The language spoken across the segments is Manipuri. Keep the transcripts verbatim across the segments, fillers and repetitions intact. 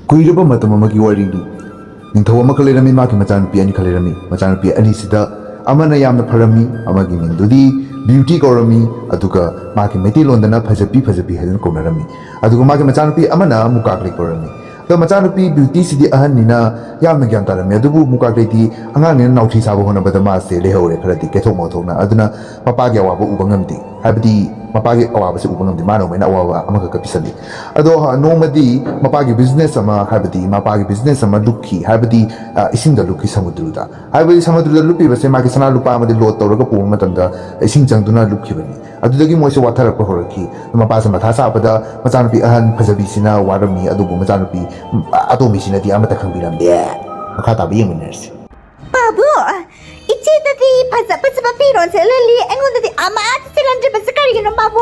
ꯀꯨꯏꯔꯕ ꯃꯇꯝ ꯑꯃꯒꯤ ꯋꯥꯔꯤꯅꯤ꯫ ꯅꯤꯡꯊꯧ ꯑꯃꯈꯛ ꯂꯩꯔꯝꯃꯤ, ꯃꯍꯥꯛꯀꯤ ꯃꯆꯥꯅꯨꯄꯤ ꯑꯅꯤꯈꯛ ꯂꯩꯔꯝꯃꯤ꯫ ꯃꯆꯥꯅꯨꯄꯤ ꯑꯅꯤꯁꯤꯗ ꯑꯃꯅ ꯌꯥꯝꯅ ꯐꯔꯝꯃꯤ, ꯑꯃꯒꯤ ꯃꯤꯡꯗꯨꯗꯤ ꯕ꯭ꯌꯨꯇꯤ ꯀꯧꯔꯝꯃꯤ, ꯑꯗꯨꯒ ꯃꯍꯥꯛꯀꯤ ꯃꯩꯇꯩꯂꯣꯟꯗꯅ ꯐꯖꯄꯤ ꯐꯖꯄꯤ ꯍꯥꯏꯗꯨꯅ ꯀꯧꯅꯔꯝꯃꯤ꯫ ꯑꯗꯨꯒ ꯃꯥꯒꯤ ꯃꯆꯥꯅꯨꯄꯤ ꯑꯃꯅ ꯃꯨꯀꯥꯛꯂꯩ ꯀꯧꯔꯝꯃꯤ꯫ ꯑꯗꯣ ꯃꯆꯥꯅꯨꯄꯤ ꯕ꯭ꯌꯨꯇꯤꯁꯤꯗꯤ ꯑꯍꯟꯅꯤꯅ ꯌꯥꯝꯅ ꯒ꯭ꯌꯥꯟ ꯇꯥꯔꯝꯃꯤ, ꯑꯗꯨꯕꯨ ꯃꯨꯀꯥꯛꯂꯩꯗꯤ ꯑꯉꯥꯡꯅꯤꯅ ꯅꯥꯎꯊꯤ ꯁꯥꯕ ꯍꯣꯠꯅꯕꯗ ꯃꯥꯁꯦ ꯂꯩꯍꯧꯔꯦ ꯈꯔꯗꯤ ꯀꯦꯊꯣꯛ ꯃꯥꯎꯊꯣꯛꯅ꯫ ꯑꯗꯨꯅ ꯃꯄꯥꯒꯤ ꯑꯋꯥꯕ ꯎꯕ ꯉꯝꯗꯦ, ꯍꯥꯏꯕꯗꯤ ꯃꯄꯥꯒꯤ ꯑꯋꯥꯕꯁꯦ ꯎꯕ ꯉꯝꯗꯦ, ꯃꯥꯅ ꯑꯣꯏꯅ ꯑꯋꯥꯕ ꯑꯃꯈꯛꯀ ꯄꯤꯁꯜꯂꯤ꯫ ꯑꯗꯣ ꯍ-, ꯅꯣꯡꯃꯗꯤ ꯃꯄꯥꯒꯤ ꯕꯤꯖꯤꯅꯦꯁ ꯑꯃ, ꯍꯥꯏꯕꯗꯤ ꯃꯄꯥꯒꯤ ꯕꯤꯖꯤꯅꯦꯁ ꯑꯃ ꯂꯨꯞꯈꯤ, ꯍꯥꯏꯕꯗꯤ, ꯑ, ꯏꯁꯤꯡꯗ ꯂꯨꯞꯈꯤ, ꯁꯃꯨꯗ꯭ꯔꯗ꯫ ꯍꯥꯏꯕꯗꯤ ꯁꯃꯨꯗ꯭ꯔꯗ ꯂꯨꯞꯄꯤꯕꯁꯦ ꯃꯥꯒꯤ ꯁꯅꯥ ꯂꯨꯄꯥ ꯑꯃꯗꯤ ꯂꯣꯗ ꯇꯧꯔꯒ ꯄꯨꯕ ꯃꯇꯝꯗ ꯏꯁꯤꯡ ꯆꯪꯗꯨꯅ ꯂꯨꯞꯈꯤꯕꯅꯤ꯫ ꯑꯗꯨꯗꯒꯤ ꯃꯣꯏꯁꯦ ꯋꯥꯊꯔꯛꯄ ꯍꯧꯔꯛꯈꯤ꯫ ꯃꯄꯥꯁꯦ ꯃꯊꯥ ꯁꯥꯕꯗ ꯃꯆꯥꯅꯨꯄꯤ ꯑꯍꯟ ꯐꯖꯕꯤꯁꯤꯅ ꯋꯥꯔꯝꯃꯤ, ꯑꯗꯨꯕꯨ ꯃꯆꯥꯅꯨꯄꯤ, ꯎꯝ, ꯑꯇꯣꯝꯕꯤꯁꯤꯅꯗꯤ ꯑꯃꯠꯇ ꯈꯪꯕꯤꯔꯝꯗꯦ꯫ ꯃꯈꯥ ꯇꯥꯕ ꯌꯦꯡꯃꯤꯟꯅꯔꯁꯤ꯫ ꯄꯥꯕꯨ, ꯏꯆꯦꯗꯗꯤ ꯐꯖ ꯐꯖꯕ ꯐꯤꯔꯣꯜ ꯁꯦꯠꯍꯜꯂꯤ, ꯑꯩꯉꯣꯟꯗꯗꯤ ꯑꯃꯠꯇ ꯁꯦꯠꯍꯟꯗ꯭ꯔꯤꯕꯁꯦ ꯀꯔꯤꯒꯤꯅꯣ ꯄꯥꯕꯨ?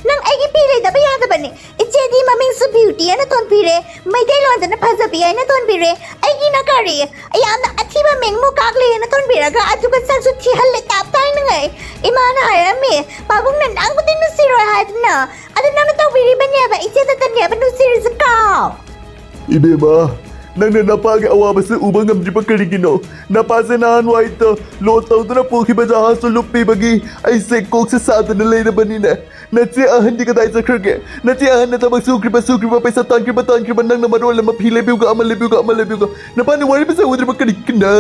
ꯅꯪ ꯑꯩꯒꯤ ꯐꯤ ꯂꯩꯗꯕ ꯌꯥꯗꯕꯅꯤ꯫ ꯏꯆꯦꯗꯤ ꯃꯃꯤꯡꯁꯨ ꯕ꯭ꯌꯨꯇꯤ ꯑꯅ ꯊꯣꯟꯕꯤꯔꯦ, ꯃꯩꯇꯩꯂꯣꯟꯗꯅ ꯐꯖꯕꯤ ꯍꯥꯏꯅ ꯊꯣꯟꯕꯤꯔꯦ꯫ ꯑꯩꯒꯤꯅ ꯀꯔꯤ? ꯌꯥꯝꯅ ꯑꯊꯤꯕ ꯃꯤꯡ ꯃꯨꯀꯥꯛꯂꯩ ꯑꯅ ꯊꯣꯟꯕꯤꯔꯒ ꯑꯗꯨꯒ ꯁꯛꯁꯨ ꯊꯤꯍꯜꯂꯦ ꯇꯥꯞ ꯇꯥꯏꯅꯉꯩ꯫ ꯏꯃꯥꯅ ꯍꯥꯏꯔꯝꯃꯤ, "ꯄꯥꯕꯨꯡꯅ ꯅꯪꯕꯨꯗꯤ ꯅꯨꯡꯁꯤꯔꯣꯏ ꯍꯥꯏꯗꯅ, ꯑꯗꯨ ꯅꯪꯅ ꯇꯧꯕꯤꯔꯤꯕꯅꯦꯕ, ꯏꯆꯦꯗꯇꯅꯦꯕ ꯅꯨꯡꯁꯤꯔꯤꯁꯦ ꯀꯥꯎ!" ꯏꯕꯦꯝꯃ, ꯅꯪꯅ ꯅꯄꯥꯒꯤ ꯑꯋꯥꯕꯁꯦ ꯎꯕ ꯉꯝꯗ꯭ꯔꯤꯕ ꯀꯔꯤꯒꯤꯅꯣ? ꯅꯄꯥꯁꯦ ꯅꯍꯥꯟꯋꯥꯏꯗ ꯂꯣꯗ ꯇꯧꯗꯨꯅ ꯄꯨꯈꯤꯕ ꯖꯍꯥꯖꯇꯨ ꯂꯨꯞꯄꯤꯕꯒꯤ ꯑꯩꯁꯦ ꯀꯣꯛꯁꯦ ꯁꯥꯗꯅ ꯂꯩꯔꯕꯅꯤꯅꯦ꯫ ꯅꯆꯦ ꯑꯍꯟꯗꯤ ꯀꯗꯥꯏ ꯆꯠꯈ꯭ꯔꯒꯦ? ꯅꯆꯦ ꯑꯍꯟꯅ ꯊꯕꯛ ꯁꯨꯈ꯭ꯔꯤꯕ ꯁꯨꯈ꯭ꯔꯤꯕ, ꯄꯩꯁꯥ ꯇꯥꯟꯈ꯭ꯔꯤꯕ ꯇꯥꯟꯈ꯭ꯔꯤꯕ, ꯅꯪꯅ ꯃꯔꯣꯜ ꯑꯃ ꯐꯤ ꯂꯩꯕꯤꯌꯨꯒ, ꯑꯃ ꯂꯩꯕꯤꯌꯨꯒ, ꯑꯃ ꯂꯩꯕꯤꯌꯨꯒ꯫ ꯅꯄꯥꯅ ꯋꯥꯔꯤ ꯄꯩꯁꯥ ꯎꯗ꯭ꯔꯤꯕ ꯀꯔꯤꯒꯤꯅꯣ?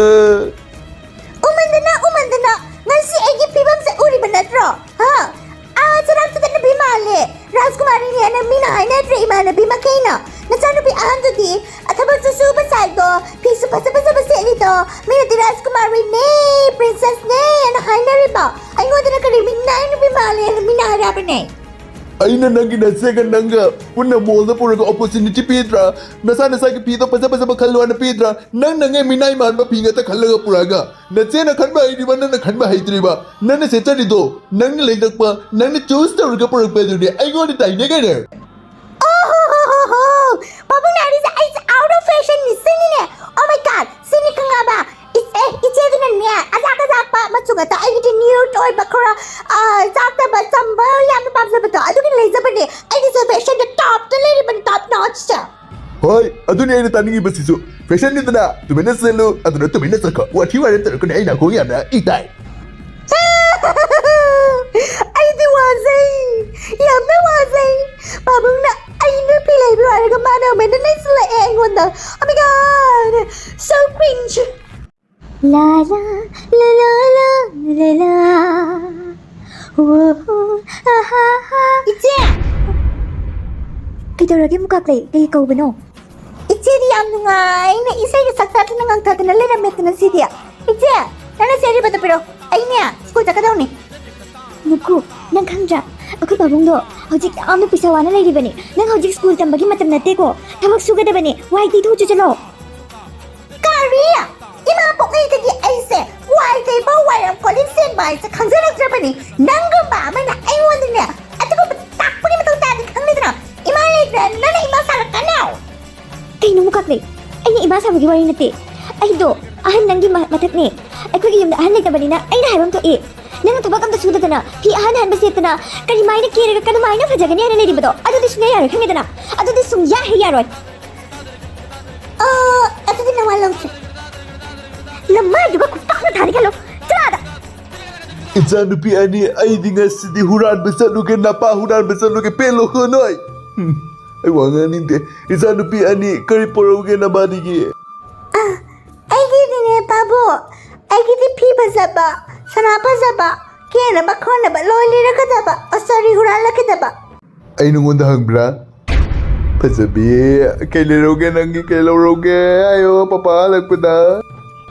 ꯎꯃꯟꯗꯅ, ꯎꯃꯟꯗꯅ, ꯉꯁꯤ ꯑꯩꯒꯤ ꯐꯤꯕꯝꯁꯦ ꯎꯔꯤꯕ ꯅꯠꯇ꯭ꯔꯣ? ꯍꯥ? ꯑꯥ, ꯆꯔꯥꯛ ꯆꯠꯇꯅꯕꯤ ꯃꯥꯜꯂꯦ꯫ ꯔꯥꯖꯀꯨꯃꯥꯔꯤꯅꯦꯅ ꯃꯤꯅ ꯍꯥꯏꯅꯗ꯭ꯔꯦ, ꯏꯃꯥꯟꯅꯕꯤ ꯃꯈꯩꯅ꯫ ꯅꯆꯥꯅꯨꯄꯤ ꯑꯍꯟꯗꯨꯗꯤ ꯊꯕꯛꯁꯨ ꯁꯨꯕ ꯁꯥꯏꯗꯣ, ꯐꯤꯁꯨ ꯐꯖ ꯐꯖꯕ ꯁꯦꯠꯂꯤꯗꯣ, ꯃꯤꯅꯗꯤ ꯔꯥꯖꯀꯨꯃꯥꯔꯤꯅꯦ, ꯄ꯭ꯔꯤꯟꯁꯦꯁꯅꯦꯅ ꯍꯥꯏꯅꯔꯤꯕ꯫ ꯑꯩꯉꯣꯟꯗꯅ ꯀꯔꯤ ꯃꯤꯅꯥꯏ ꯅꯨꯄꯤ ꯃꯥꯜꯂꯦꯅ ꯃꯤꯅ ꯍꯥꯏꯔꯕꯅꯦ꯫ ꯑꯩꯅ ꯅꯪꯒꯤ ꯅꯆꯦꯒ ꯅꯪꯒ ꯄꯨꯟꯅ ꯃꯣꯜꯗ ꯄꯨꯔꯒ ꯑꯣꯄꯣꯔꯆꯨꯅꯤꯇꯤ ꯄꯤꯗ꯭ꯔꯥ? ꯅꯁꯥ ꯅꯁꯥꯒꯤ ꯐꯤꯗꯣ ꯐꯖ ꯐꯖꯕ ꯈꯜꯂꯣ ꯍꯥꯏꯅ ꯄꯤꯗ꯭ꯔꯥ? ꯅꯪꯅ ꯉꯩ ꯃꯤꯅꯥꯏ ꯃꯥꯟꯕ ꯐꯤ ꯉꯥꯛꯇ ꯈꯜꯂꯒ ꯄꯨꯔꯛꯑꯒ꯫ ꯅꯆꯦꯅ ꯈꯟꯕ ꯍꯩꯔꯤꯕ, ꯅꯪꯅ ꯈꯟꯕ ꯍꯩꯇ꯭ꯔꯤꯕ꯫ ꯅꯪꯅ ꯁꯦꯠꯆꯔꯤꯗꯣ, ꯅꯪꯅ ꯂꯩꯔꯛꯄ, ꯅꯪꯅ ꯆꯨꯁ ꯇꯧꯔꯒ ꯄꯨꯔꯛꯄ ꯑꯗꯨꯅꯦ ꯑꯩꯉꯣꯟꯗ ꯇꯥꯏꯅꯒꯅꯦ꯫ ꯑꯣ ꯍꯣ ꯍꯣ ꯍꯣ ꯍꯣ! ꯄꯥꯕꯨꯡꯅ ꯍꯥꯏꯔꯤꯁꯦ ꯑꯩꯁꯦ out of fashion ꯅꯤ ꯁꯤꯅꯤꯅꯦ꯫ Oh my God! ꯁꯤꯅꯤ ꯈꯪꯉꯕ? ꯏꯁ, ꯑꯦ, ꯏꯆꯦꯗꯨꯅꯅꯦ, ꯑꯖꯥꯛ ꯑꯖꯥꯛꯄ ꯃꯆꯨ ꯉꯥꯛꯇ, ꯑꯩꯒꯤꯗꯤ ꯅ꯭ꯌꯨꯠ ꯑꯣꯏꯕ ꯈꯔ, ꯑ, ꯆꯥꯛꯇꯕ ꯆꯝꯕ ꯌꯥꯝꯅ ꯄꯥꯝꯖꯕꯗꯣ, ꯑꯗꯨꯒꯤ ꯂꯩꯖꯕꯅꯦ꯫ ꯑꯩꯒꯤꯁꯦ ꯐꯦꯁꯟꯗ ꯇꯣꯞꯇ ꯂꯩꯔꯤꯕꯅꯤ, ꯇꯣꯞ ꯅꯣꯠꯁꯇ꯫ ꯍꯣꯏ, ꯑꯗꯨꯅꯤ ꯑꯩꯅ ꯇꯥꯅꯤꯡꯉꯤꯕꯁꯤꯁꯨ꯫ ꯐꯦꯁꯟꯅꯤꯗꯅ ꯇꯨꯃꯤꯟꯅ ꯆꯦꯜꯂꯨ, ꯑꯗꯨꯅ ꯇꯨꯃꯤꯟꯅ ꯆꯠꯈꯣ꯫ ꯋꯥꯊꯤ ꯋꯥꯔꯦꯝ ꯇꯧꯔꯛꯀꯅꯨ, ꯑꯩ ꯅꯥꯀꯣꯡ ꯌꯥꯝꯅ ꯏ ꯇꯥꯏ꯫ ꯑꯩꯗꯤ ꯋꯥꯖꯩ, ꯌꯥꯝꯅ ꯋꯥꯖꯩ꯫ ꯄꯥꯕꯨꯡꯅ ꯑꯩ ꯅꯨꯄꯤ ꯂꯩꯕ꯭ꯔꯣ ꯍꯥꯏꯔꯒ ꯃꯥꯅ ꯑꯃꯨꯛ ꯍꯦꯟꯅ ꯅꯩꯁꯤꯜꯂꯛꯑꯦ ꯑꯩꯉꯣꯟꯗ꯫ Oh my God, so cringe. La la la la la la la. Whoa, ah, ha, ha. ꯏꯆꯦ! ꯀꯩꯗꯧꯔꯒꯦ ꯃꯨꯀꯥꯛꯂꯩ? ꯀꯩ ꯀꯧꯕꯅꯣ? ꯏꯆꯦꯗꯤ ꯌꯥꯝ ꯅꯨꯡꯉꯥꯏꯅ ꯏꯁꯩꯒ ꯁꯛꯊꯗꯅ ꯉꯪꯊꯗꯅ ꯂꯩꯔꯝꯃꯦꯗꯅ ꯁꯤꯗꯤ꯫ ꯏꯆꯦ, ꯅꯪꯅ ꯁꯦꯠꯂꯤꯕꯗꯣ ꯄꯤꯔꯛꯑꯣ꯫ ꯑꯩꯅꯦ ꯁ꯭ꯀꯨꯜ ꯆꯠꯀꯗꯧꯅꯤ꯫ ꯃꯨꯀꯨ, ꯅꯪ ꯈꯪꯗ꯭ꯔꯥ? ꯑꯩꯈꯣꯏ ꯄꯥꯕꯨꯡꯗꯣ ꯍꯧꯖꯤꯛ ꯌꯥꯝꯅ ꯄꯩꯁꯥ ꯋꯥꯅ ꯂꯩꯔꯤꯕꯅꯤ꯫ ꯅꯪ ꯍꯧꯖꯤꯛ ꯁ꯭ꯀꯨꯜ ꯇꯝꯕꯒꯤ ꯃꯇꯝ ꯅꯠꯇꯦꯀꯣ꯫ ꯊꯕꯛ ꯁꯨꯒꯗꯕꯅꯤ꯫ ꯋꯥꯏ ꯇꯩꯊꯣꯛꯎꯆꯣ ꯆꯠꯂꯣ꯫ ꯀꯔꯤ? ꯏꯃꯥ ꯄꯣꯛꯂꯩꯗꯒꯤ ꯑꯩꯁꯦ ꯋꯥꯏ ꯇꯩꯕ, ꯋꯥꯏꯔꯝ ꯀꯣꯂꯤꯡ ꯁꯦꯡꯕ ꯍꯥꯏꯁꯦ ꯈꯪꯖꯔꯛꯇ꯭ꯔꯕꯅꯤ꯫ ꯅꯪꯒꯨꯝꯕ ꯑꯃꯅ ꯑꯩꯉꯣꯟꯗꯅꯦ ꯑꯗꯨꯒꯨꯝꯕ ꯇꯥꯛꯄꯒꯤ ꯃꯊꯧ ꯇꯥꯗꯦ, ꯈꯪꯂꯦꯗꯅ? ꯏꯃꯥ ꯂꯩꯇ꯭ꯔꯦ, ꯅꯪꯅ ꯏꯃꯥ ꯁꯥꯔꯛꯀꯅꯣ꯫ ꯀꯩꯅꯣ ꯃꯨꯀꯥꯛꯂꯩ? ꯑꯩꯅ ꯏꯃꯥ ꯁꯥꯕꯒꯤ ꯋꯥꯔꯤ ꯅꯠꯇꯦ꯫ ꯑꯩꯗꯣ ꯑꯍꯟ ꯅꯪꯒꯤ ꯃ-, ꯃꯊꯛꯅꯦ꯫ ꯑꯩꯈꯣꯏꯒꯤ ꯌꯨꯝꯗ ꯑꯍꯟ ꯂꯩꯇꯕꯅꯤꯅ ꯑꯩꯅ ꯍꯥꯏꯐꯝ ꯊꯣꯛꯏ꯫ ꯅꯪꯅ ꯊꯕꯛ ꯑꯝꯇ ꯁꯨꯗꯗꯅ, ꯐꯤ ꯑꯍꯟ ꯑꯍꯟꯕ ꯁꯦꯠꯇꯅ, ꯀꯔꯤꯃꯥꯏꯅ ꯀꯦꯔꯒ ꯀꯔꯝꯃꯥꯏꯅ ꯐꯖꯒꯅꯤ ꯍꯥꯏꯅ ꯂꯩꯔꯤꯕꯗꯣ? ꯑꯗꯨꯗꯤ ꯁꯨꯡꯌꯥ ꯌꯥꯔꯣꯏ, ꯈꯪꯉꯦꯗꯅ? ꯑꯗꯨꯗꯤ ꯁꯨꯡꯌꯥ ꯍꯦꯛ ꯌꯥꯔꯣꯏ꯫ ꯑ, ꯑꯗꯨꯗꯤ ꯅꯋꯥ ꯂꯧꯗ꯭ꯔꯦ꯫ ꯅꯃꯥꯏꯗꯨꯒ ꯈꯨꯄꯥꯛꯅ ꯊꯥꯅꯤ ꯈꯜꯂꯣ꯫ ꯆꯠꯂꯣ ꯑꯥꯗ꯫ ꯏꯆꯥꯅꯨꯄꯤ ꯑꯅꯤ, ꯑꯩꯗꯤ ꯉꯁꯤꯗꯤ ꯍꯨꯔꯥꯟꯕ ꯆꯠꯂꯨꯒꯦ, ꯅꯄꯥ ꯍꯨꯔꯥꯟꯕ ꯆꯠꯂꯨꯒꯦ, ꯄꯦꯜꯂꯣꯀꯣ ꯅꯣꯏ꯫ ꯍꯨꯝ, ꯑꯩ ꯋꯥ ꯉꯥꯡꯅꯤꯡꯗꯦ꯫ ꯏꯆꯥꯅꯨꯄꯤ ꯑꯅꯤ, ꯀꯔꯤ ꯄꯣꯔꯛꯎꯒꯦ ꯅꯕꯥꯅꯤꯒꯤ? ꯑ, ꯑꯩꯒꯤꯗꯤꯅꯦ ꯄꯥꯕꯨꯡ, ꯑꯩꯒꯤꯗꯤ ꯐꯤ ꯐꯖꯕ, ꯁꯅꯥ ꯐꯖꯕ, ꯀꯦꯅꯕ ꯈꯣꯠꯅꯕ ꯂꯣꯏ ꯂꯩꯔꯛꯀꯗꯕ꯫ ꯑ, sorry, ꯍꯨꯔꯥꯜꯂꯛꯀꯗꯕ꯫ ꯑꯩ ꯅꯉꯣꯟꯗ ꯍꯪꯕ꯭ꯔꯥ? ꯐꯖꯕꯤ, ꯀꯩ ꯂꯩꯔꯧꯒꯦ ꯅꯪꯒꯤ, ꯀꯩ ꯂꯧꯔꯧꯒꯦ? ꯍꯥꯏꯌꯣ, ꯄꯄꯥ ꯍꯜꯂꯛꯄꯗ꯫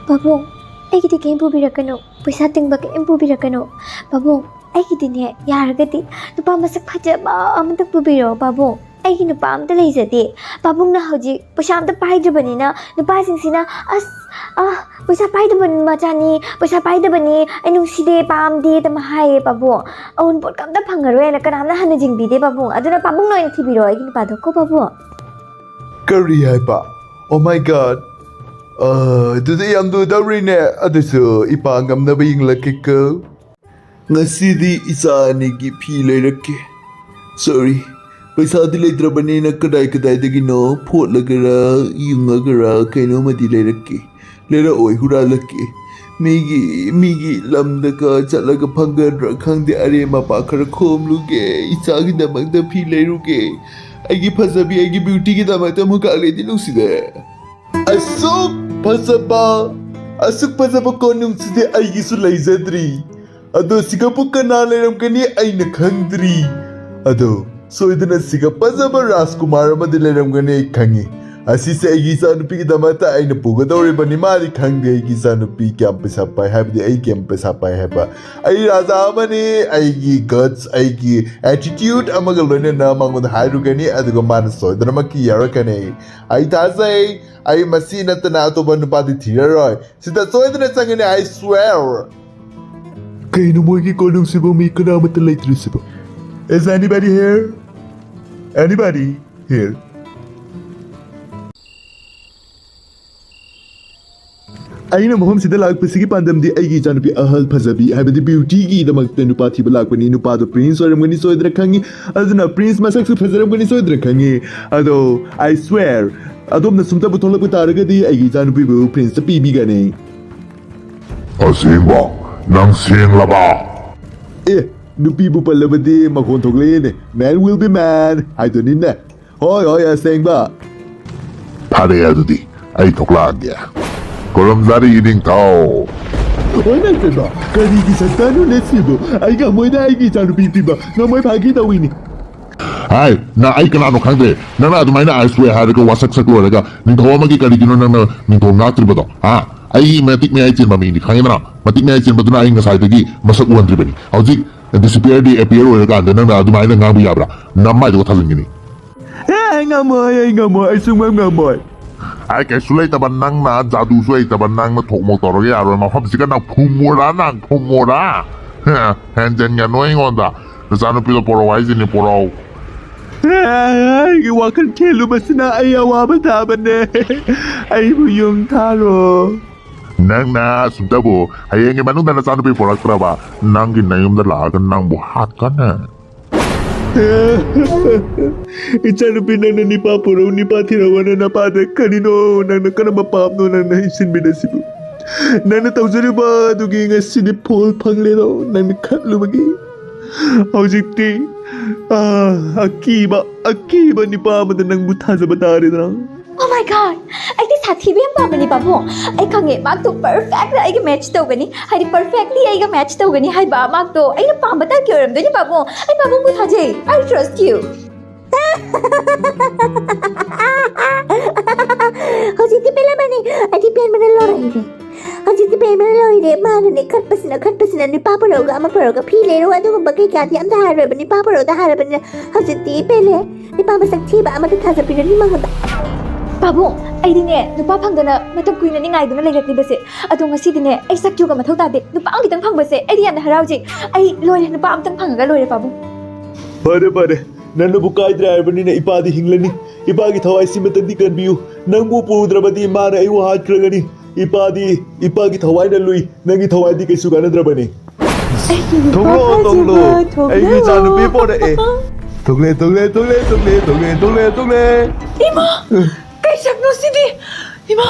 ꯄꯥꯕꯨꯡ, ꯑꯩꯒꯤꯗꯤ ꯀꯩꯝ ꯄꯨꯕꯤꯔꯛꯀꯅꯨ, ꯄꯩꯁꯥ ꯇꯤꯡꯕ ꯀꯩꯝ ꯄꯨꯕꯤꯔꯛꯀꯅꯨ꯫ ꯄꯥꯕꯨꯡ, ꯑꯩꯒꯤꯗꯤꯅꯦ, ꯌꯥꯔꯒꯗꯤ ꯅꯨꯄꯥ ꯃꯁꯛ ꯐꯖꯕ ꯑꯃꯇ ꯄꯨꯕꯤꯔꯛꯑꯣ ꯄꯥꯕꯨꯡ꯫ ꯑꯩꯒꯤ ꯅꯨꯄꯥ ꯑꯝꯇ ꯂꯩꯖꯗꯦ꯫ ꯄꯥꯕꯨꯡꯅ ꯍꯧꯖꯤꯛ ꯄꯩꯁꯥ ꯑꯝꯇ ꯄꯥꯏꯗ꯭ꯔꯕꯅꯤꯅ ꯅꯨꯄꯥꯁꯤꯡꯁꯤꯅ, "ꯑꯁ, ꯑ, ꯄꯩꯁꯥ ꯄꯥꯏꯗꯕ ꯃꯆꯥꯅꯤ, ꯄꯩꯁꯥ ꯄꯥꯏꯗꯕꯅꯤ, ꯑꯩ ꯅꯨꯡꯁꯤꯗꯦ, ꯄꯥꯝꯗꯦ" ꯑꯗꯨꯝ ꯍꯥꯏꯌꯦ ꯄꯥꯕꯨꯡ꯫ ꯑꯎꯟꯄꯣꯠꯀ ꯑꯝꯇ ꯐꯪꯉꯔꯣꯏꯅ ꯀꯅꯥꯝꯅ ꯍꯟꯅ ꯌꯦꯡꯕꯤꯗꯦ ꯄꯥꯕꯨꯡ꯫ ꯑꯗꯨꯅ ꯄꯥꯕꯨꯡꯅ ꯑꯣꯏꯅ ꯊꯤꯕꯤꯔꯣ ꯑꯩꯒꯤ ꯅꯨꯄꯥꯗꯣ ꯀꯣ ꯄꯥꯕꯨꯡ꯫ ꯀꯔꯤ ꯍꯥꯏꯕ? Oh my God. ꯑ, ꯑꯗꯨꯗꯤ ꯌꯥꯝ ꯂꯨꯗꯧꯔꯤꯅꯦ꯫ ꯑꯗꯨꯁꯨ ꯏꯄꯥ ꯉꯝꯅꯕ ꯌꯦꯡꯂꯛꯀꯦꯀꯣ꯫ ꯉꯁꯤꯗꯤ ꯏꯆꯥ ꯑꯅꯤꯒꯤ ꯐꯤ ꯂꯩꯔꯛꯀꯦ꯫ Sorry, ꯄꯩꯁꯥꯗꯤ ꯂꯩꯇ꯭ꯔꯕꯅꯤꯅ ꯀꯗꯥꯏ ꯀꯗꯥꯏꯗꯒꯤꯅꯣ ꯐꯣꯠꯂꯒꯔ ꯌꯨꯡꯉꯒꯔ ꯀꯩꯅꯣꯝꯃꯗꯤ ꯂꯩꯔꯛꯀꯦ꯫ ꯂꯩꯔꯛꯑꯣꯏ, ꯍꯨꯔꯥꯜꯂꯛꯀꯦ꯫ ꯃꯤꯒꯤ ꯃꯤꯒꯤ ꯂꯝꯗꯒ ꯆꯠꯂꯒ ꯐꯪꯒꯗ꯭ꯔꯥ ꯈꯪꯗꯦ, ꯑꯔꯦꯝ ꯑꯄꯥ ꯈꯔ ꯈꯣꯝꯂꯨꯒꯦ꯫ ꯏꯆꯥꯒꯤꯗꯃꯛꯇ ꯐꯤ ꯂꯩꯔꯨꯒꯦ꯫ ꯑꯩꯒꯤ ꯐꯖꯕꯤ, ꯑꯩꯒꯤ ꯕ꯭ꯌꯨꯇꯤꯒꯤꯗꯃꯛꯇ ꯑꯃꯨꯛ ꯀꯥꯂꯦꯗꯤ ꯅꯨꯡꯁꯤꯗꯦ꯫ ꯑꯁꯨꯛ ꯐꯖꯕ, ꯑꯁꯨꯛ ꯐꯖꯕ ꯀꯣꯅꯨꯡꯁꯤꯗꯤ ꯑꯩꯒꯤꯁꯨ ꯂꯩꯖꯗ꯭ꯔꯤ꯫ ꯑꯗꯣ ꯁꯤꯒꯕꯨ ꯀꯅꯥ ꯂꯩꯔꯝꯒꯅꯤ ꯑꯩꯅ ꯈꯪꯗ꯭ꯔꯤ꯫ ꯑꯗꯣ ꯁꯣꯏꯗꯅ ꯁꯤꯒ ꯐꯖꯕ ꯔꯥꯖꯀꯨꯃꯥꯔ ꯑꯃꯗꯤ ꯂꯩꯔꯝꯒꯅꯤ ꯑꯩ ꯈꯪꯉꯤ꯫ ꯑꯁꯤꯁꯦ ꯑꯩꯒꯤ ꯏꯆꯥꯅꯨꯄꯤꯒꯤꯗꯃꯛꯇ ꯑꯩꯅ ꯄꯨꯒꯗꯧꯔꯤꯕꯅꯤ꯫ ꯃꯥꯗꯤ ꯈꯪꯗꯦ ꯑꯩꯒꯤ ꯏꯆꯥꯅꯨꯄꯤ ꯀꯌꯥꯝ ꯄꯩꯁꯥ ꯄꯥꯏ ꯍꯥꯏꯕꯗꯤ ꯑꯩ ꯀꯌꯥꯝ ꯄꯩꯁꯥ ꯄꯥꯏ ꯍꯥꯏꯕ꯫ ꯑꯩ ꯔꯥꯖꯥ ꯑꯃꯅꯤ꯫ ꯑꯩꯒꯤ ꯒꯠꯁ, ꯑꯩꯒꯤ ꯑꯦꯇꯤꯇ꯭ꯌꯨꯠ ꯑꯃꯒ ꯂꯣꯏꯅꯅ ꯃꯉꯣꯟꯗ ꯍꯥꯏꯔꯨꯒꯅꯤ, ꯑꯗꯨꯒ ꯃꯥꯅ ꯁꯣꯏꯗꯅꯃꯛꯀꯤ ꯌꯥꯔꯛꯀꯅꯤ꯫ ꯑꯩ ꯊꯥꯖꯩ꯫ ꯑꯩ ꯃꯁꯤ ꯅꯠꯇꯅ ꯑꯇꯣꯞꯄ ꯅꯨꯄꯥꯗꯤ ꯊꯤꯔꯔꯣꯏ꯫ ꯁꯤꯗ ꯁꯣꯏꯗꯅ ꯆꯪꯒꯅꯤ, I swear꯫ ꯀꯩꯅꯣ ꯃꯣꯏꯒꯤ ꯀꯣꯅꯨꯡꯁꯤꯕꯨ ꯃꯤ ꯀꯅꯥꯃꯠꯇ ꯂꯩꯇ꯭ꯔꯤꯁꯤꯕꯣ? Is anybody here? Anybody here? ꯑꯩꯅ ꯃꯐꯝꯁꯤꯗ ꯂꯥꯛꯄꯁꯤꯒꯤ ꯄꯥꯟꯗꯝꯗꯤ ꯑꯩꯒꯤ ꯏꯆꯥꯅꯨꯄꯤ ꯑꯍꯜ ꯐꯖꯕꯤ, ꯍꯥꯏꯕꯗꯤ ꯕ꯭ꯌꯨꯇꯤꯒꯤꯗꯃꯛꯇ ꯅꯨꯄꯥ ꯊꯤꯕ ꯂꯥꯛꯄꯅꯤ꯫ ꯅꯨꯄꯥꯗꯣ ꯄ꯭ꯔꯤꯟꯁ ꯑꯣꯏꯔꯝꯒꯅꯤ ꯁꯣꯏꯗꯅ ꯈꯪꯉꯤ, ꯑꯗꯨꯅ ꯄ꯭ꯔꯤꯟꯁ ꯃꯁꯛꯁꯨ ꯐꯖꯔꯝꯒꯅꯤ ꯁꯣꯏꯗꯅ ꯈꯪꯉꯤ꯫ ꯑꯗꯣ I swear, ꯑꯗꯣꯝꯅ ꯁꯨꯝꯇꯕꯨ ꯊꯣꯛꯂꯛꯄ ꯇꯥꯔꯒꯗꯤ ꯑꯩꯒꯤ ꯏꯆꯥꯅꯨꯄꯤꯕꯨ ꯄ꯭ꯔꯤꯟꯁꯇ ꯄꯤꯕꯤꯒꯅꯤ꯫ ꯑꯁꯦꯡꯕ? ꯅꯪ ꯁꯦꯡꯂꯕ? ꯑꯦ, ꯅꯨꯄꯤꯕꯨ ꯄꯜꯂꯕꯗꯤ ꯃꯈꯣꯟ ꯊꯣꯛꯂꯛꯑꯦꯅꯦ꯫ Man will be man ꯍꯥꯏꯗꯨꯅꯤꯅꯦ꯫ ꯍꯣꯏ ꯍꯣꯏ, ꯑꯁꯦꯡꯕ꯫ ꯐꯔꯦ, ꯑꯗꯨꯗꯤ ꯑꯩ ꯊꯣꯛꯂꯛꯑꯒꯦ꯫ ꯀꯣꯂꯝꯖꯥꯔꯤ ꯏꯅꯤꯡꯊꯧ꯫ ꯍꯣꯏ ꯅꯠꯇꯦꯕ, ꯀꯔꯤꯒꯤ ꯁꯛꯇꯥꯅꯣꯅꯦ ꯁꯤꯕꯨ? ꯑꯩ ꯉꯝꯃꯣꯏꯗ ꯑꯩꯒꯤ ꯏꯆꯥꯅꯨꯄꯤ ꯄꯤꯕ꯫ ꯉꯝꯃꯣꯏ, ꯐꯥꯒꯤ ꯇꯧꯋꯤꯅꯤ꯫ ꯍꯥꯏ, ꯅꯪ ꯑꯩ ꯀꯅꯥꯅꯣ ꯈꯪꯗ꯭ꯔꯦ꯫ ꯅꯪꯅ ꯑꯗꯨꯃꯥꯏꯅ I swear ꯍꯥꯏꯔꯒ ꯋꯥꯁꯛ ꯁꯛ ꯂꯣꯏꯔꯒ ꯅꯤꯡꯊꯧ ꯑꯃꯒꯤ ꯀꯔꯤꯒꯤꯅꯣ ꯅꯪꯅ ꯅꯤꯡꯊꯧ ꯉꯥꯛꯇ꯭ꯔꯤꯕꯗꯣ? ꯍꯥ? ꯑꯩ ꯃꯇꯤꯛ ꯃꯌꯥꯏ ꯆꯦꯟꯕ ꯃꯤꯅꯤ, ꯈꯪꯉꯦꯗꯅ? ꯃꯇꯤꯛ ꯃꯌꯥꯏ ꯆꯦꯟꯕꯗꯨꯅ ꯑꯩ ꯉꯁꯥꯏꯗꯒꯤ ꯃꯁꯛ ꯎꯍꯟꯗ꯭ꯔꯤꯕꯅꯤ꯫ ꯍꯧꯖꯤꯛ disappear ꯗꯤ appear ꯑꯣꯏꯔꯀꯥꯟꯗ ꯅꯪꯅ ꯑꯗꯨꯃꯥꯏꯅ ꯉꯥꯡꯕ ꯌꯥꯕ꯭ꯔꯥ? ꯅꯃꯥꯏꯗꯨꯒ ꯊꯥꯖꯤꯟꯒꯅꯤ꯫ ꯑꯦ, ꯑꯩ ꯉꯝꯃꯣꯏ, ꯑꯩ ꯉꯝꯃꯣꯏ, ꯑꯩ ꯁꯨꯡꯉꯝ ꯉꯝꯃꯣꯏ꯫ ꯑꯩ ꯀꯩꯁꯨ ꯂꯩꯇꯕ ꯅꯪꯅ, ꯖꯥꯗꯨꯁꯨ ꯍꯩꯇꯕ ꯅꯪꯅ ꯊꯣꯛ ꯃꯣꯛ ꯇꯧꯔꯒ ꯌꯥꯔꯣꯏ꯫ ꯃꯐꯝꯁꯤꯒ ꯅꯪ ꯐꯨꯝꯃꯣꯔꯥ, ꯅꯪ ꯐꯨꯝꯃꯣꯔꯥ? ꯍꯦꯟꯖꯟꯒꯅꯨ ꯑꯩꯉꯣꯟꯗ꯫ ꯅꯆꯥꯅꯨꯄꯤꯗꯣ ꯄꯣꯔꯛꯑꯣ ꯍꯥꯏꯁꯤꯅꯤ, ꯄꯣꯔꯛꯑꯣ꯫ ꯑꯩꯒꯤ ꯋꯥꯈꯜ ꯈꯦꯜꯂꯨꯕꯁꯤꯅ ꯑꯩ ꯑꯋꯥꯕ ꯇꯥꯕꯅꯦ꯫ ꯑꯩꯕꯨ ꯌꯨꯝ ꯊꯥꯔꯣ꯫ ꯅꯪꯅ ꯁꯨꯝꯇꯕꯨ ꯍꯌꯦꯡꯒꯤ ꯃꯅꯨꯡꯗ ꯅꯆꯥꯅꯨꯄꯤ ꯄꯣꯔꯛꯇ꯭ꯔꯕ, ꯅꯪꯒꯤ ꯅꯌꯨꯝꯗ ꯂꯥꯛꯑꯒ ꯅꯪꯕꯨ ꯍꯥꯠꯀꯅꯤ꯫ ꯏꯆꯥꯅꯨꯄꯤ, ꯅꯪꯅ ꯅꯤꯄꯥ ꯄꯨꯔꯛꯎ, ꯅꯤꯄꯥ ꯊꯤꯔꯛꯎꯅ ꯅꯄꯥꯗ ꯀꯔꯤꯅꯣ? ꯅꯪꯅ ꯀꯔꯝꯕ ꯄꯥꯞꯅꯣ ꯅꯪꯅ ꯏꯟꯁꯤꯟꯕꯤꯔꯤꯁꯤꯕꯨ? ꯅꯪꯅ ꯇꯧꯖꯔꯤꯕ ꯑꯗꯨꯒꯤ ꯉꯁꯤꯗꯤ ꯐꯣꯜ ꯐꯪꯂꯦꯗꯣ ꯅꯪꯅ ꯈꯠꯂꯨꯕꯒꯤ꯫ ꯍꯧꯖꯤꯛꯇꯤ, ꯑꯥ, ꯑꯀꯤꯕ, ꯑꯀꯤꯕ ꯅꯤꯄꯥ ꯑꯃꯗ ꯅꯪꯕꯨ ꯊꯥꯖꯕ ꯇꯥꯔꯦꯗꯅ꯫ Oh my God! ꯑꯩꯗꯤ ꯁꯥꯊꯤꯕ ꯌꯥꯝ ꯄꯥꯝꯕꯅꯤ, ꯄꯥꯕꯨꯡ꯫ ꯑꯩ ꯈꯪꯉꯦ, ꯃꯍꯥꯛꯇꯣ perfectly ꯑꯩꯒ match ꯇꯧꯒꯅꯤ, ꯍꯥꯏꯗꯤ, perfectly ꯑꯩꯒ match ꯇꯧꯒꯅꯤ ꯍꯥꯏꯕ ꯃꯍꯥꯛꯇꯣ ꯑꯩꯅ ꯄꯥꯝꯕ type ꯀꯤ ꯑꯣꯏꯔꯝꯗꯣꯏꯅꯤ, ꯄꯥꯕꯨꯡ꯫ ꯑꯩ ꯄꯥꯕꯨꯡꯕꯨ ꯊꯥꯖꯩ꯫ I trust you. ꯍꯧꯖꯤꯛꯇꯤ ꯄꯦꯜꯂꯝꯃꯅꯤ꯫ ꯑꯩꯗꯤ ꯄꯦꯟꯕꯅ ꯂꯣꯏꯔꯦ꯫ ꯍꯧꯖꯤꯛꯇꯤ ꯄꯦꯟꯕꯅ ꯂꯣꯏꯔꯦ꯫ ꯃꯥꯅꯅꯦ ꯈꯠꯄꯁꯤꯅ, ꯈꯠꯄꯁꯤꯅ, ꯅꯤꯄꯥ ꯄꯨꯔꯛꯎꯒ ꯑꯃ ꯄꯨꯔꯛꯎꯒ ꯐꯤ ꯂꯩꯔꯣ ꯑꯗꯨꯒꯨꯝꯕ ꯀꯩꯀꯥꯗꯤ ꯑꯝꯇ ꯍꯥꯏꯔꯣꯏꯕ꯫ ꯅꯤꯄꯥ ꯄꯨꯔꯛꯎꯗ ꯍꯥꯏꯔꯕꯅꯤꯅ ꯍꯧꯖꯤꯛꯇꯤ ꯄꯦꯜꯂꯦ꯫ ꯅꯤꯄꯥ ꯃꯁꯛ ꯊꯤꯕ ꯑꯃꯗ ꯊꯥꯖꯕꯤꯔꯅꯤ ꯃꯉꯣꯟꯗ꯫ ꯄꯥꯕꯨꯡ, ꯑꯩꯗꯤꯅꯦ ꯅꯨꯄꯥ ꯐꯪꯗꯅ ꯃꯇꯝ ꯀꯨꯏꯅ ꯉꯥꯏꯗꯨꯅ ꯂꯩꯔꯛꯂꯤꯕꯁꯦ꯫ ꯑꯗꯣ ꯉꯁꯤꯗꯤꯅꯦ ꯑꯩ ꯁꯛ ꯆꯨꯒ ꯃꯊꯧ ꯇꯥꯗꯦ꯫ ꯅꯨꯄꯥ ꯑꯃ ꯈꯤꯇꯪ ꯐꯪꯕꯁꯦ ꯑꯩꯗꯤ ꯌꯥꯝꯅ ꯍꯔꯥꯎꯖꯩ꯫ ꯑꯩ ꯂꯣꯏꯔꯦ, ꯅꯨꯄꯥ ꯑꯃꯇꯪ ꯐꯪꯉꯒ ꯂꯣꯏꯔꯦ, ꯄꯥꯕꯨꯡ꯫ ꯐꯔꯦ, ꯐꯔꯦ꯫ ꯅꯪꯅꯕꯨ ꯀꯥꯏꯗ꯭ꯔꯦ ꯍꯥꯏꯔꯕꯅꯤꯅ ꯏꯄꯥꯗꯤ ꯍꯤꯡꯂꯅꯤ꯫ ꯏꯄꯥꯒꯤ ꯊꯋꯥꯏꯁꯤꯃꯇꯪꯗꯤ ꯀꯟꯕꯤꯌꯨ꯫ ꯅꯪꯕꯨ ꯄꯨꯗ꯭ꯔꯕꯗꯤ ꯃꯥꯅ ꯑꯩꯕꯨ ꯍꯥꯠꯈ꯭ꯔꯒꯅꯤ꯫ ꯏꯄꯥꯗꯤ, ꯏꯄꯥꯒꯤ ꯊꯋꯥꯏꯅ ꯂꯨꯏ꯫ ꯅꯪꯒꯤ ꯊꯋꯥꯏꯗꯤ ꯀꯩꯁꯨ ꯀꯥꯟꯅꯗ꯭ꯔꯕꯅꯤ꯫ ꯊꯣꯛꯂꯛꯑꯣ, ꯊꯣꯛꯂꯛꯑꯣ꯫ ꯑꯩꯒꯤ ꯏꯆꯥꯅꯨꯄꯤ ꯄꯣꯔꯛꯑꯦ꯫ ꯊꯣꯛꯂꯛꯑꯦ, ꯊꯣꯛꯂꯛꯑꯦ, ꯊꯣꯛꯂꯛꯑꯦ, ꯊꯣꯛꯂꯛꯑꯦ, ꯊꯣꯛꯂꯛꯑꯦ꯫ ꯏꯃꯥ! ꯀꯩ ꯁꯛꯅꯣ ꯁꯤꯗꯤ? ꯏꯃꯥ!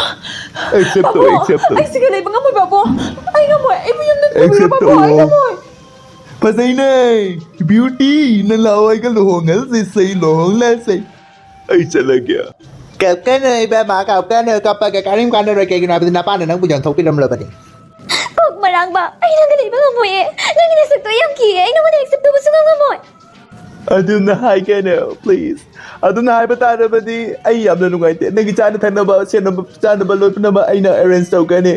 Accept ꯇꯧ, ꯄꯥꯕꯨꯡ, accept ꯇꯧ꯫ ꯑꯩ ꯁꯤꯒ ꯂꯩꯕ ꯉꯝꯃꯣꯏ, ꯄꯥꯕꯨꯡ꯫ ꯑꯩ ꯉꯝꯃꯣꯏ꯫ ꯑꯩꯕꯨ ꯌꯨꯝꯗ ꯄꯨꯕꯤꯔꯣ, Accept ꯄꯥꯕꯨꯡ꯫ ꯑꯩ ꯇꯧ꯫ ꯉꯝꯃꯣꯏ꯫ ꯐꯖꯩꯅꯦ, beauty, ꯅꯪ ꯂꯥꯛꯑꯣ, ꯑꯩꯒ ꯂꯨꯍꯣꯡꯉꯁꯤ, ꯁꯩ, ꯂꯨꯍꯣꯡꯂꯁꯤ꯫ ꯑꯩ ꯆꯠꯂꯒꯦ꯫ ꯀꯞꯀꯅꯨ ꯏꯕꯦꯝꯃ, ꯀꯞꯀꯅꯨ, ꯀꯞꯄꯒ ꯀꯔꯤꯝ ꯀꯥꯟꯅꯔꯣꯏ, ꯀꯩꯒꯤꯅꯣ ꯍꯥꯏꯕꯗꯤ ꯅꯄꯥꯅ ꯅꯪꯕꯨ ꯌꯣꯟꯊꯣꯛꯄꯤꯔꯝꯂꯕꯅꯤ꯫ ꯀꯣꯛ ꯃꯔꯥꯡꯕ, ꯑꯩ ꯅꯪꯒ ꯂꯩꯕ ꯉꯝꯃꯣꯏꯌꯦ, ꯅꯪꯒꯤ ꯅꯁꯛꯇꯣ ꯑꯩ ꯌꯥꯝ ꯀꯤꯌꯦ, ꯑꯩ ꯅꯉꯣꯟꯗ accept ꯇꯧꯕ ꯁꯨꯡꯉꯝ ꯉꯝꯃꯣꯏ꯫ ꯑꯗꯨꯝꯅ ꯍꯥꯏꯒꯅꯨ, please, ꯑꯗꯨꯝꯅ ꯍꯥꯏꯕ ꯇꯥꯔꯕꯗꯤ ꯑꯩ ꯌꯥꯝꯅ ꯅꯨꯡꯉꯥꯏꯇꯦ꯫ ꯅꯪꯒꯤ ꯆꯥꯅ ꯊꯛꯅꯕ, ꯁꯦꯠꯅꯕ, ꯆꯥꯅꯕ ꯂꯣꯏ ꯄꯨꯝꯅꯃꯛ ꯑꯩꯅ arrange ꯇꯧꯒꯅꯤ,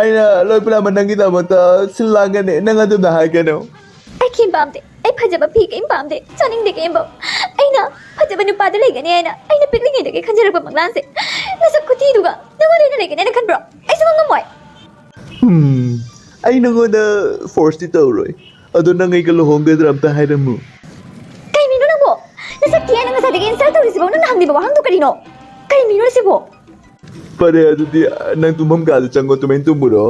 ꯑꯩꯅ ꯂꯣꯏ ꯄꯨꯝꯅꯃꯛ ꯅꯪꯒꯤꯗꯃꯛꯇ ꯁꯤꯜ ꯂꯥꯡꯒꯅꯤ, ꯅꯪ ꯑꯗꯨꯝꯅ ꯍꯥꯏꯒꯅꯨ꯫ ꯑꯩ ꯀꯩꯝ ꯄꯥꯝꯗꯦ꯫ ꯑꯩ ꯐꯖꯕ ꯐꯤ ꯀꯩꯝ ꯄꯥꯝꯗꯦ꯫ ꯆꯥꯅꯤꯡꯗꯦ ꯀꯩꯝꯐꯥꯎ꯫ ꯑꯩꯅ ꯐꯖꯕ ꯅꯨꯄꯥꯗ ꯂꯩꯒꯅꯤ ꯍꯥꯏꯅ ꯑꯩꯅ ꯄꯤꯛꯂꯤꯉꯩꯗꯒꯤ ꯈꯟꯖꯔꯛꯄ ꯃꯪꯂꯥꯟꯁꯦ, ꯅꯁꯛ ꯈꯨꯊꯤꯗꯨꯒ ꯅꯪꯉꯣꯟꯗ ꯑꯩꯅ ꯂꯩꯒꯅꯤ ꯍꯥꯏꯅ ꯈꯟꯕ꯭ꯔꯣ? ꯑꯩ ꯁꯨꯡꯉꯝ ꯉꯝꯃꯣꯏ꯫ ꯎꯝ, ꯑꯩ ꯅꯉꯣꯟꯗ force ꯇꯤ ꯇꯧꯔꯣꯏ꯫ ꯑꯗꯣ ꯅꯪ ꯑꯩꯒ ꯂꯨꯍꯣꯡꯒꯗ꯭ꯔꯥ ꯑꯝꯇ ꯍꯥꯏꯔꯝꯃꯨ꯫ ꯀꯩ ꯃꯤꯅꯣ ꯅꯪꯕꯣ? ꯅꯁꯛ ꯊꯤ ꯍꯥꯏꯅ ꯉꯁꯥꯏꯗꯒꯤ insult ꯇꯧꯔꯤꯁꯤꯕꯣ? ꯅꯪꯅ ꯍꯪꯂꯤꯕ ꯋꯥꯍꯪꯗꯣ ꯀꯔꯤꯅꯣ? ꯀꯩ ꯃꯤꯅꯣ ꯁꯤꯕꯣ? ꯐꯔꯦ, ꯑꯗꯨꯗꯤ ꯅꯪ ꯇꯨꯝꯐꯝ ꯀꯥꯗ ꯆꯪꯉꯣ, ꯇꯨꯃꯤꯟ ꯇꯨꯝꯃꯨꯔꯣ꯫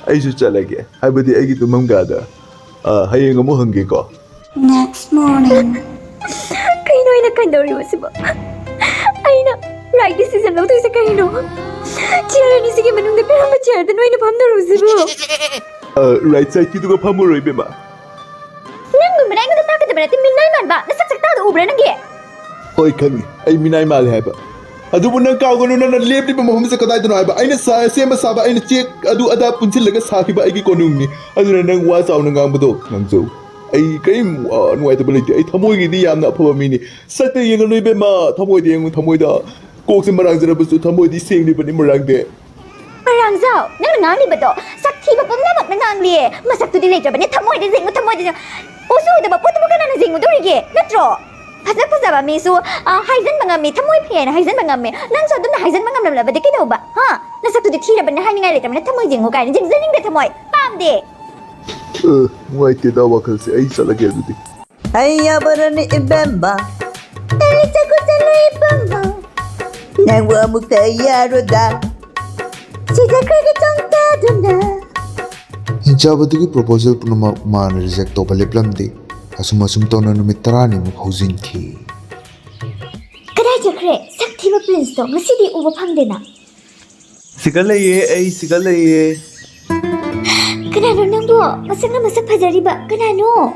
ꯑꯩꯁꯨ ꯆꯠꯂꯒꯦ, ꯍꯥꯏꯕꯗꯤ ꯑꯩꯒꯤ ꯇꯨꯝꯐꯝ ꯀꯥꯗ꯫ ꯑ, ꯍꯌꯦꯡ ꯑꯃꯨꯛ ꯍꯪꯒꯦꯀꯣ꯫ Next morning. ꯀꯩꯅꯣ ꯑꯩꯅ ꯀꯩꯗꯧꯔꯤꯕꯁꯤꯕꯣ? ꯑꯩꯅ right decision ꯂꯧꯗꯣꯏꯁꯦ ꯀꯩꯅꯣ? Chair ꯑꯅꯤꯁꯤꯒꯤ ꯃꯅꯨꯡꯗ ꯀꯔꯝꯕ chairꯗꯅꯣ ꯑꯩꯅ ꯐꯝꯗꯧꯔꯤꯕꯁꯤꯕꯣ? ꯔꯥꯏꯠ ꯁꯥꯏꯗꯀꯤꯗꯨꯒ ꯐꯝꯃꯨꯔꯣ ꯏꯕꯦꯝꯃ꯫ ꯅꯪꯒꯨꯝꯕꯅ ꯑꯩꯉꯣꯟꯗ ꯇꯥꯛꯀꯗꯕ ꯅꯠꯇꯦ, ꯃꯤꯅꯥꯏ ꯃꯥꯟꯕ꯫ ꯅꯁꯛ ꯁꯛꯇꯥꯗꯣ ꯎꯕ꯭ꯔꯥ ꯅꯪꯒꯤ? ꯍꯣꯏ ꯈꯪꯉꯤ, ꯑꯩ ꯃꯤꯅꯥꯏ ꯃꯥꯜꯂꯦ ꯍꯥꯏꯕ꯫ ꯑꯗꯨꯕꯨ ꯅꯪ ꯀꯥꯎꯒꯅꯨ, ꯅꯪꯅ ꯂꯦꯞꯂꯤꯕ ꯃꯐꯝꯁꯦ ꯀꯗꯥꯏꯗꯅꯣ ꯍꯥꯏꯕ꯫ ꯑꯩꯅ ꯁꯥ- ꯁꯦꯝꯕ ꯁꯥꯕ, ꯑꯩꯅ ꯆꯦꯛ ꯑꯗꯨ ꯑꯗꯥ ꯄꯨꯟꯁꯤꯜꯂꯒ ꯁꯥꯈꯤꯕ ꯑꯩꯒꯤ ꯀꯣꯅꯨꯡꯅꯤ꯫ ꯑꯗꯨꯅ ꯅꯪ ꯋꯥ ꯆꯥꯎꯅ ꯉꯥꯡꯕꯗꯣ ꯉꯥꯡꯖꯧ꯫ ꯑꯩ ꯀꯔꯤꯝ ꯋꯥ ꯅꯨꯡꯉꯥꯏꯇꯕ ꯂꯩꯇꯦ꯫ ꯑꯩ ꯊꯃꯣꯏꯒꯤꯗꯤ ꯌꯥꯝꯅ ꯑꯐꯕ ꯃꯤꯅꯤ꯫ ꯁꯛꯇ ꯌꯦꯡꯒꯅꯨ ꯏꯕꯦꯝꯃ, ꯊꯃꯣꯏꯗ ꯌꯦꯡꯉꯨ, ꯊꯃꯣꯏꯗ꯫ ꯀꯣꯛꯁꯦ ꯃꯔꯥꯡꯖꯔꯕꯁꯨ ꯊꯃꯣꯏꯗꯤ ꯁꯦꯡꯂꯤꯕꯅꯤ ꯃꯔꯥꯡꯗꯦ꯫ ꯃꯔꯥꯡꯖꯥꯎ, ꯅꯪꯅ ꯉꯥꯡꯂꯤꯕꯗꯣ ꯁꯛ ꯊꯤꯕ ꯄꯨꯝꯅꯃꯛꯅ ꯉꯥꯡꯂꯤꯌꯦ꯫ ꯃꯁꯛꯇꯨꯗꯤ ꯂꯩꯇ꯭ꯔꯕꯅꯦ, ꯊꯃꯣꯏꯗ ꯌꯦꯡꯉꯨ, ꯊꯃꯣꯏꯗ ꯌꯦꯡꯉꯨ꯫ ꯎꯁꯨ ꯎꯗꯕ ꯄꯣꯠꯇꯨꯕꯨ ꯀꯅꯥꯅ ꯌꯦꯡꯉꯨꯗꯧꯔꯤꯒꯦ? ꯅꯠꯇ꯭ꯔꯣ? ꯐꯖ ꯐꯖꯕ ꯃꯤꯁꯨ, ꯑ, ꯍꯥꯏꯖꯟꯕ ꯉꯝꯃꯤ, ꯊꯃꯣꯏ ꯐꯩ ꯍꯥꯏꯅ ꯍꯥꯏꯖꯟꯕ ꯉꯝꯃꯤ꯫ ꯅꯪꯁꯨ ꯑꯗꯨꯝꯅ ꯍꯥꯏꯖꯟꯕ ꯉꯝꯂꯝꯂꯕꯗꯤ ꯀꯩꯗꯧꯕ? ꯍꯥ? ꯅꯁꯛꯇꯨꯗꯤ ꯊꯤꯔꯕꯅꯦ, ꯍꯥꯏꯅꯤꯡꯉꯥꯏ ꯂꯩꯇ꯭ꯔꯕꯅꯦ, ꯊꯃꯣꯏ ꯌꯦꯡꯉꯨ ꯀꯥꯏꯅ ꯌꯦꯡꯖꯅꯤꯡꯗꯦ, ꯊꯃꯣꯏ ꯄꯥꯝꯗꯦ꯫ ꯑ, ꯅꯨꯡꯉꯥꯏꯇꯦꯗ ꯋꯥꯈꯜꯁꯦ꯫ ꯑꯩ ꯆꯠꯂꯒꯦ ꯑꯗꯨꯗꯤ꯫ ꯑꯩ ꯌꯥꯕꯔꯅꯤ ꯏꯕꯦꯝꯃ꯫ ꯑꯩ ꯆꯠꯈ꯭ꯔ ꯆꯠꯂꯨ ꯏꯕꯦꯝꯃ꯫ ꯅꯪꯕꯨ ꯑꯃꯨꯛꯇ ꯌꯥꯔꯣꯗ꯫ ꯁꯤꯗ ꯈꯔꯒꯤ ꯆꯣꯡꯊꯗꯨꯅ꯫ ꯍꯤꯡꯆꯥꯕꯗꯨꯒꯤ proposal ꯄꯨꯝꯅꯃꯛ ꯃꯥꯅ reject ꯇꯧꯕ ꯂꯦꯞꯂꯝꯗꯦ꯫ ꯑꯁꯨꯝ ꯑꯁꯨꯝ ꯇꯧꯅ ꯅꯨꯃꯤꯠ ꯇꯔꯥꯅꯤꯃꯨꯛ ꯍꯧꯖꯤꯟꯈꯤ꯫ ꯀꯗꯥꯏ ꯆꯠꯈ꯭ꯔꯦ? ꯁꯛ ꯊꯤꯕ princeꯇꯣ ꯉꯁꯤꯗꯤ ꯎꯕ ꯐꯪꯗꯦꯅ꯫ ꯁꯤꯒ ꯂꯩꯌꯦ, ꯑꯩ ꯁꯤꯒ ꯂꯩꯌꯦ꯫ ꯀꯅꯥꯅꯣ ꯅꯪꯕꯣ? ꯃꯁꯛꯅ ꯃꯁꯛ ꯐꯖꯔꯤꯕ ꯀꯅꯥꯅꯣ?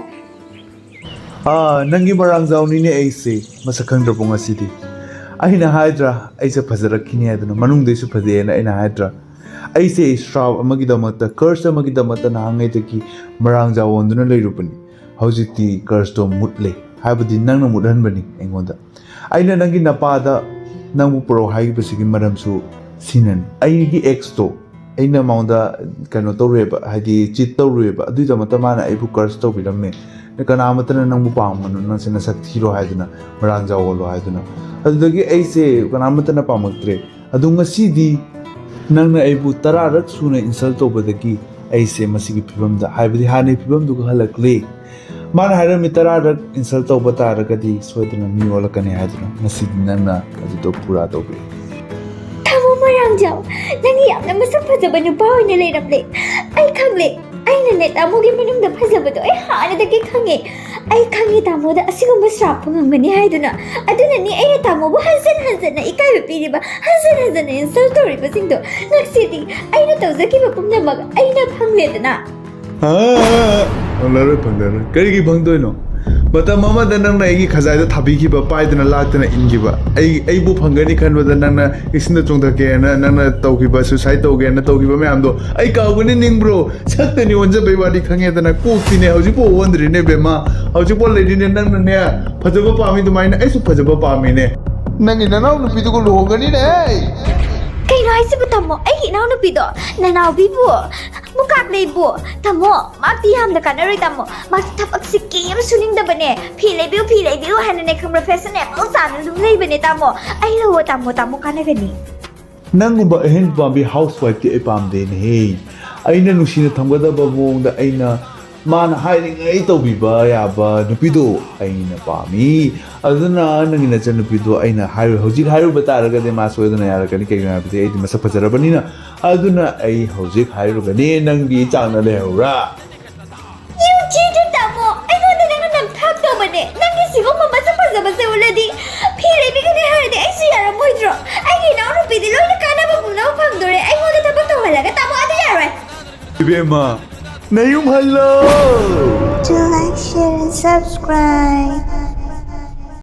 ꯑꯥ, ꯅꯪꯒꯤ ꯃꯔꯥꯡꯖꯥꯎꯅꯤꯅꯦ ꯑꯩꯁꯦ꯫ ꯃꯁꯛ ꯈꯪꯗ꯭ꯔꯕꯣ ꯉꯁꯤꯗꯤ? ꯑꯩꯅ ꯍꯥꯏꯗ꯭ꯔꯥ ꯑꯩꯁꯦ ꯐꯖꯔꯛꯈꯤꯅꯤ ꯍꯥꯏꯗꯅ, ꯃꯅꯨꯡꯗꯩꯁꯨ ꯐꯖꯩꯌꯦꯅ ꯑꯩꯅ ꯍꯥꯏꯗ꯭ꯔꯥ? ꯑꯩꯁꯦ ꯁ꯭ꯔꯥꯞ ꯑꯃꯒꯤꯗꯃꯛꯇ, curse ꯑꯃꯒꯤꯗꯃꯛꯇ ꯅꯍꯥꯟꯉꯩꯗꯒꯤ ꯃꯔꯥꯡꯖꯥꯎ ꯑꯣꯟꯗꯨꯅ ꯂꯩꯔꯨꯕꯅꯤ꯫ ꯍꯧꯖꯤꯛꯇꯤ curseꯇꯣ ꯃꯨꯠꯂꯦ, ꯍꯥꯏꯕꯗꯤ ꯅꯪꯅ ꯃꯨꯠꯍꯟꯕꯅꯤ ꯑꯩꯉꯣꯟꯗ꯫ ꯑꯩꯅ ꯅꯪꯒꯤ ꯅꯄꯥꯗ ꯅꯪꯕꯨ ꯄꯨꯔꯛꯑꯣ ꯍꯥꯏꯈꯤꯕꯁꯤꯒꯤ ꯃꯔꯝꯁꯨ ꯁꯤꯅꯅꯤ꯫ ꯑꯩꯒꯤ exꯇꯣ ꯑꯩꯅ ꯃꯉꯣꯟꯗ ꯀꯩꯅꯣ ꯇꯧꯔꯨꯏꯕ, ꯍꯥꯏꯗꯤ cheat ꯇꯧꯔꯨꯏꯕ, ꯑꯗꯨꯒꯤꯗꯃꯛꯇ ꯃꯥꯅ ꯑꯩꯕꯨ curse ꯇꯧꯕꯤꯔꯝꯃꯦ꯫ "ꯀꯅꯥ ꯑꯃꯠꯇꯅ ꯅꯪꯕꯨ ꯄꯥꯝꯒꯅꯨ, ꯅꯪꯁꯦ ꯅꯁꯛ ꯊꯤꯔꯣ" ꯍꯥꯏꯗꯅ, ꯃꯔꯥꯡꯖꯥꯎ ꯑꯣꯜꯂꯣ ꯍꯥꯏꯗꯅ꯫ ꯑꯗꯨꯗꯒꯤ ꯑꯩꯁꯦ ꯀꯅꯥ ꯑꯃꯠꯇꯅ ꯄꯥꯝꯃꯛꯇ꯭ꯔꯦ꯫ ꯑꯗꯨ ꯉꯁꯤꯗꯤ ꯅꯪꯅ ꯑꯩꯕꯨ ꯇꯔꯥꯔꯛ ꯁꯨꯅ insult ꯇꯧꯕꯗꯒꯤ ꯑꯩꯁꯦ ꯃꯁꯤꯒꯤ ꯐꯤꯕꯝꯗ, ꯍꯥꯏꯕꯗꯤ ꯍꯥꯟꯅꯒꯤ ꯐꯤꯕꯝꯗꯨꯒ ꯍꯜꯂꯛꯂꯦ꯫ ꯃꯥꯅ ꯍꯥꯏꯔꯝꯃꯤ, "ꯇꯔꯥꯔꯛ insult ꯇꯧꯕ ꯇꯥꯔꯒꯗꯤ ꯁꯣꯏꯗꯅ ꯃꯤ ꯑꯣꯜꯂꯛꯀꯅꯤ" ꯍꯥꯏꯗꯨꯅ꯫ ꯉꯁꯤꯗꯤ ꯅꯪꯅ ꯑꯗꯨꯗꯣ ꯄꯨꯔꯥ ꯇꯧꯕꯤꯔꯦ꯫ ꯊꯃꯣ ꯃꯔꯥꯡꯖꯥꯎ, ꯅꯪ ꯌꯥꯝꯅ ꯃꯁꯛ ꯐꯖꯕ ꯅꯨꯄꯥ ꯑꯣꯏꯅ ꯂꯩꯔꯝꯂꯦ꯫ ꯑꯩ ꯈꯪꯂꯦ, ꯑꯩꯅꯅꯦ ꯇꯥꯃꯣꯒꯤ ꯃꯅꯨꯡꯗ ꯐꯖꯕꯗꯣ ꯑꯩ ꯍꯥꯟꯅꯗꯒꯤ ꯈꯪꯉꯦ꯫ ꯑꯩ ꯈꯪꯉꯦ ꯇꯥꯃꯣꯗ ꯑꯁꯤꯒꯨꯝꯕ ꯁ꯭ꯔꯥꯞꯄꯨ ꯉꯝꯒꯅꯤ ꯍꯥꯏꯗꯨꯅ꯫ ꯑꯗꯨꯅꯅꯤ ꯑꯩꯅ ꯇꯥꯃꯣꯕꯨ ꯍꯟꯖꯟ ꯍꯟꯖꯟꯅ ꯏꯀꯥꯏꯕ ꯄꯤꯔꯤꯕ, ꯍꯟꯖꯟ ꯍꯟꯖꯟꯅ ꯏꯟꯁꯜ ꯇꯧꯔꯤꯕꯁꯤꯡꯗꯣ꯫ ꯉꯁꯤꯗꯤ ꯑꯩꯅ ꯇꯧꯖꯈꯤꯕ ꯄꯨꯝꯅꯃꯛ ꯑꯩꯅ ꯐꯪꯂꯦꯗꯅ꯫ ꯐꯪꯂꯔꯣꯏ, ꯐꯪꯂꯔꯣꯏ꯫ ꯀꯔꯤꯒꯤ ꯐꯪꯗꯣꯏꯅꯣ? ꯃꯇꯝ ꯑꯃꯗ ꯅꯪꯅ ꯑꯩꯒꯤ ꯈꯖꯥꯏꯗ ꯊꯥꯕꯤꯈꯤꯕ, ꯄꯥꯏꯗꯅ ꯂꯥꯛꯇꯅ ꯏꯟꯈꯤꯕ, ꯑꯩ ꯑꯩꯕꯨ ꯐꯪꯒꯅꯤ ꯈꯟꯕꯗ ꯅꯪꯅ ꯏꯁꯤꯡꯗ ꯆꯣꯡꯊꯛꯀꯦꯅ, ꯅꯪꯅ ꯇꯧꯈꯤꯕ, ꯁꯨꯁꯥꯏꯠ ꯇꯧꯒꯦꯅ ꯇꯧꯈꯤꯕ ꯃꯌꯥꯝꯗꯣ ꯑꯩ ꯀꯥꯎꯒꯅꯤ ꯅꯤꯡꯕ꯭ꯔꯣ? ꯁꯛꯇꯅꯤ ꯑꯣꯟꯖꯕꯩ ꯋꯥꯔꯤ ꯈꯪꯉꯦꯗꯅ, ꯀꯣꯛꯇꯤꯅꯦ ꯍꯧꯖꯤꯛꯐꯥꯎ ꯑꯣꯟꯗ꯭ꯔꯤꯅꯦ ꯕꯦꯝꯃ꯫ ꯍꯧꯖꯤꯛꯐꯥꯎ ꯂꯩꯔꯤꯅꯦ꯫ ꯅꯪꯅꯅꯦ ꯐꯖꯕ ꯄꯥꯝꯃꯤ ꯑꯗꯨꯃꯥꯏꯅ ꯑꯩꯁꯨ ꯐꯖꯕ ꯄꯥꯝꯃꯤꯅꯦ꯫ ꯅꯪꯒꯤ ꯅꯅꯥꯎ ꯅꯨꯄꯤꯗꯨꯒ ꯂꯨꯍꯣꯡꯒꯅꯤꯅꯦ꯫ ꯀꯩꯅꯣ ꯍꯥꯏꯁꯤꯕꯨ ꯇꯥꯃꯣ? ꯑꯩꯒꯤ ꯏꯅꯥꯎꯅꯨꯄꯤꯗꯣ, ꯅꯅꯥꯎꯕꯤꯕꯨ, ꯃꯨꯀꯥꯛ ꯂꯩꯕꯨ? ꯇꯥꯃꯣ, ꯃꯥꯗꯤ ꯌꯥꯝꯅ ꯀꯥꯟꯅꯔꯣꯏ ꯇꯥꯃꯣ꯫ ꯃꯥꯁꯨ ꯊꯕꯛꯁꯤ ꯀꯩꯝ ꯁꯨꯅꯤꯡꯗꯕꯅꯦ꯫ ꯐꯤ ꯂꯩꯕꯤꯌꯨ, ꯐꯤ ꯂꯩꯕꯤꯌꯨ ꯍꯥꯏꯅꯅꯦ ꯈꯪꯕ꯭ꯔꯥ? ꯐꯦꯁꯟ ꯑꯦꯕꯜ ꯆꯥꯅ ꯑꯗꯨꯝ ꯂꯩꯕꯅꯦ ꯇꯥꯃꯣ꯫ ꯑꯩ ꯂꯧꯑꯣ ꯇꯥꯃꯣ, ꯇꯥꯃꯣ ꯀꯥꯟꯅꯒꯅꯤ꯫ ꯅꯪꯒꯨꯝꯕ ꯑꯍꯦꯟ ꯄꯥꯝꯕꯤ ꯍꯥꯎꯁ ꯋꯥꯏꯐꯇꯤ ꯑꯩ ꯄꯥꯝꯗꯦꯅꯦꯍꯦ꯫ ꯑꯩꯅ ꯅꯨꯡꯁꯤꯅ ꯊꯝꯒꯗꯕ ꯃꯑꯣꯡꯗ ꯑꯩꯅ ꯃꯥꯅ ꯍꯥꯏꯔꯤꯉꯩ ꯇꯧꯕꯤꯕ ꯌꯥꯕ ꯅꯨꯄꯤꯗꯣ ꯑꯩꯅ ꯄꯥꯝꯃꯤ꯫ ꯑꯗꯨꯅ ꯅꯪꯒꯤ ꯅꯆꯟꯅꯨꯄꯤꯗꯣ ꯑꯩꯅ ꯍꯥꯏꯔꯨ-, ꯍꯧꯖꯤꯛ ꯍꯥꯏꯔꯨꯕ ꯇꯥꯔꯒꯗꯤ ꯃꯥ ꯁꯣꯏꯗꯅ ꯌꯥꯔꯛꯀꯅꯤ꯫ ꯀꯩꯒꯤꯅꯣ ꯍꯥꯏꯕꯗꯤ ꯑꯩꯗꯤ ꯃꯁꯛ ꯐꯖꯔꯕꯅꯤꯅ꯫ ꯑꯗꯨꯅ ꯑꯩ ꯍꯧꯖꯤꯛ ꯍꯥꯏꯔꯨꯒꯅꯤ, ꯅꯪꯒꯤ ꯆꯥꯡꯅ ꯂꯩꯍꯧꯔꯥ꯫ You cheated ꯇꯥꯃꯣ! ꯑꯩꯉꯣꯟꯗ ꯅꯪꯅ ꯅꯝꯊꯥꯛ ꯇꯧꯕꯅꯦ꯫ ꯅꯪꯒꯤ ꯁꯤꯒꯨꯝꯕ ꯃꯁꯛ ꯐꯖꯕꯁꯦ ꯎꯠꯂꯗꯤ ꯐꯤ ꯂꯩꯕꯤꯒꯅꯤ ꯍꯥꯏꯔꯗꯤ ꯑꯩꯁꯨ ꯌꯥꯔꯝꯃꯣꯏꯗ꯭ꯔꯣ? ꯑꯩꯒꯤ ꯏꯅꯥꯎꯅꯨꯄꯤꯗꯤ ꯂꯣꯏꯅ ꯀꯥꯟꯅꯕ ꯄꯨꯝꯅꯃꯛ ꯐꯪꯗꯣꯔꯦ꯫ ꯑꯩꯉꯣꯟꯗ ꯊꯕꯛ ꯇꯧꯍꯜꯂꯒ ꯇꯥꯃꯣ ꯑꯗꯨ ꯌꯥꯔꯣꯏ꯫ ꯏꯕꯦꯝꯃ, ꯅꯌꯨꯝ hello. To like, share, and subscribe.